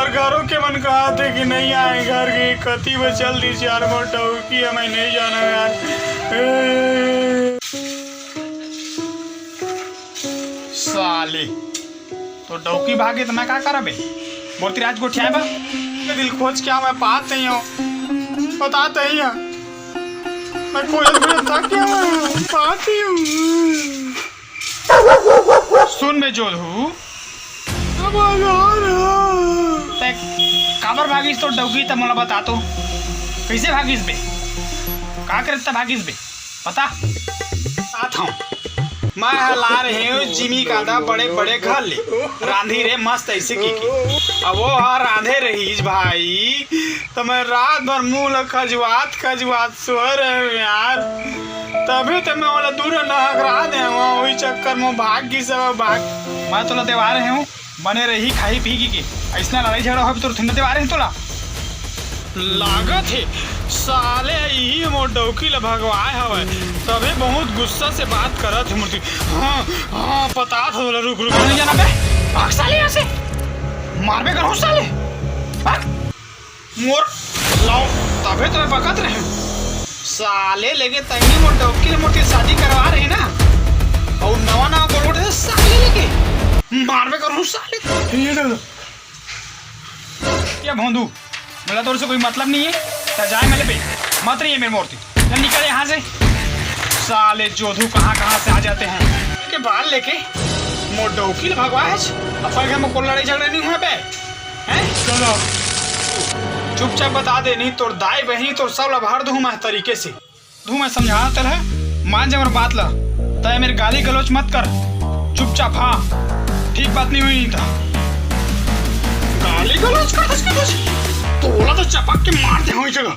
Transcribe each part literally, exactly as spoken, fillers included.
घरो के मन कहत हे कि नहीं आए घर के, कति बजे चल दिस यार, मोर डौकी हे, मैं नहीं जानव यार। ए। साले, तोर डौकी भागे त मैं का करबे? मोर तीर आज गोठियाए बर? ये दिल खोज के आंव, मैं पात नहीं हंव, बतात नहीं हंव। मैं खोजत खोजत थक गया हूँ, पात नहीं हूँ। सुन बे जोधू, अब आ रहा। तैं काबर भागिस तोर डौकी, त मोला बता तो, कइसे भागिस बे? का करे त भागिस बे? बता। बतात हंव। मैं ह लाय रहेंव जिमी कांदा बड़े बड़े घर ले, रांधी रे मस्त अइसे कहिके। अब वो ह रांधे रहिस भाई, त मैं रात भर मुंह ल खजुवात खजुवात सोय रहेंव यार। तभे त मैं ओला दू डंडा हकरा दे हंव, वही चक्कर में भाग गिस हवय, भाग। मैं तोला देवाय रहेंव, बने रही खाही पीही के, अइसना लड़ाई झगड़ा होय तोर थोड़ी देवाय रहेंव तोला। लागत हे साले इही मोर डौकी ल भगवाय हवय, तभे बहुत गुस्सा से बात करत हे मोर तीर। हाँ, हाँ, बतात हंव तोला, रुक, रुक। नहीं जाना बे, भाग साले यहाँ से, मारबे करहूँ साले, भाग। मोर लाव, तभे तो मैं बकत रहेंव। साले लेके तहीं मोर डौकी ले मोर तीर शादी करवाय रहे ना। अउ नवा नवा गोलगोट हे साले लेके। मारबे करहूँ साले। ये दादा। ये भोंदू, मोला तोर से कोई मतलब नहीं हे। त जाय मैं ले बे। मत रहिए मेरे मोर तीर। चल निकल यहाँ से। साले जोधू कहाँ कहाँ से आ जाते हैं। के बाल लेके मोर डौकी ले भगवाय हस। अपन घर में कोई लड़ाई झगड़ा नहीं होय बे। हैं? चलो। चुपचाप बता दे, नहीं तोर दाई बहिनी तोर सब ला भर दूं मैं तरीके से। धू मैं समझात हंव तोला, मान जा मोर बात ला। तैं मेर गाली गलौज मत कर। चुपचाप, हाँ। ठीक बात नहीं होही नहीं त। गाली गलौज करथस का कुछ? तोला तो चपक के मार देहूं इही जगह।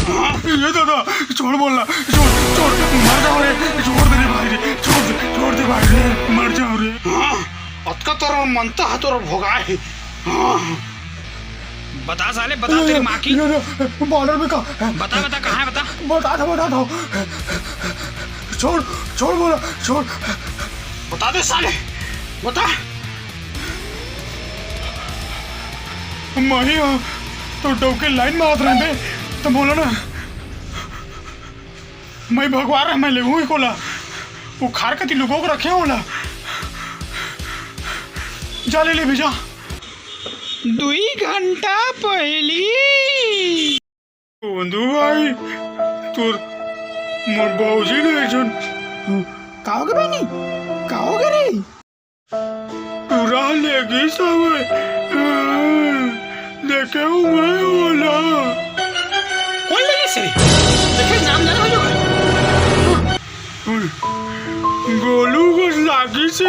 हाँ? ये दादा, छोड़ बोलना, छोड़, छोड़, मर जाहूं रे, छोड़ दे रे भाई रे, छोड़ दे, छोड़ दे भाई रे, मर जाहूं रे। हाँ, अतका तोर मनता हे, तोर भोगाय हे। हाँ। बता साले, बता तेरी माँ की। ये, ये, बॉर्डर में का? बता, बता, कहाँ है, बता। बता था, बता था। छोड़, छोड़ बोला, छोड़। बता दे साले, बता। मैं ही हूँ, तो डौकी लाइन में आत रहे बे, तो बोला ना। मैं भगवा रहा, मैं लेहूं ही कोला। वो खार कती लुको के रखे होला। जा ले ले भी जा। दुई घंटा पहली। गोंदू भाई, तोर मोर बाबूजी ने एक झन। का होगे बहिनी? का होगे रे? टुरा लेगिस हवय। देखे हूँ मैं ओला। कोन लेगिस हे? देखे नाम जाना हो जो। गोलू कस लागिस हे,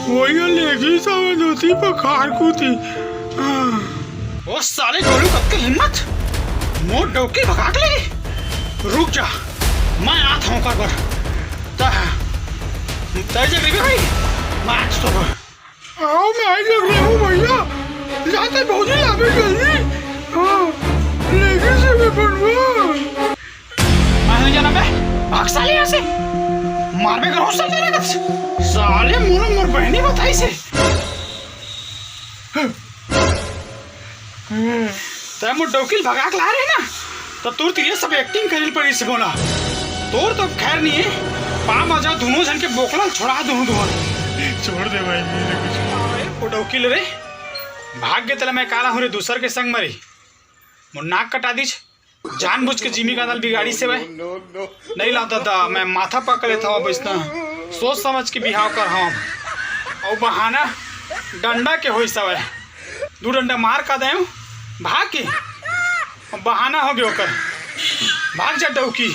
वही लेगिस हवय धोती पखार कोती। ओ साले गोलू, कतके हिम्मत, मोर डौकी भगा के लेगे। रुक जा, मैं आत हूँ ओकर बर। त, तय जगह भाई, मैं आत हूँ। आओ, मैं आई लग रहा हूँ भैया। जाते भौजी लावे जल्दी। हाँ, लेगे से मैं बनवा। मैं नहीं जाना बे, भाग साले यहाँ से। मारबे करो साले लगत। साले मोला मोर बहिनी बताइस हे। तैं मोर डौकी ल भगा के लाय रहे ना, त तोर तीर ये सब acting करे ल पड़िस मोला। तोर तो खैर नहीं हे, पाँव म जा, दूनों झन के बोकला ल छोड़ा दूहूं तुहर। छोड़ दे भाई, मेरे कुछ। अरे, वो डौकी ल रे, भाग गे तेला मैं काला हूँ रे, दूसर के संग म रे। मोर नाक कटा दिस, जानबूझ के जिमी कांदा ल बिगाड़िस हे। नहीं लाव दादा, मैं माथा पकड़ लेत हंव, अब अइसना सोच समझ के बिहाव करहूं। अउ बहाना डंडा के होइस हवय। दू डंडा मार का देंव, भाग के। अब बहाना होगे ओकर। भाग जा डौकी।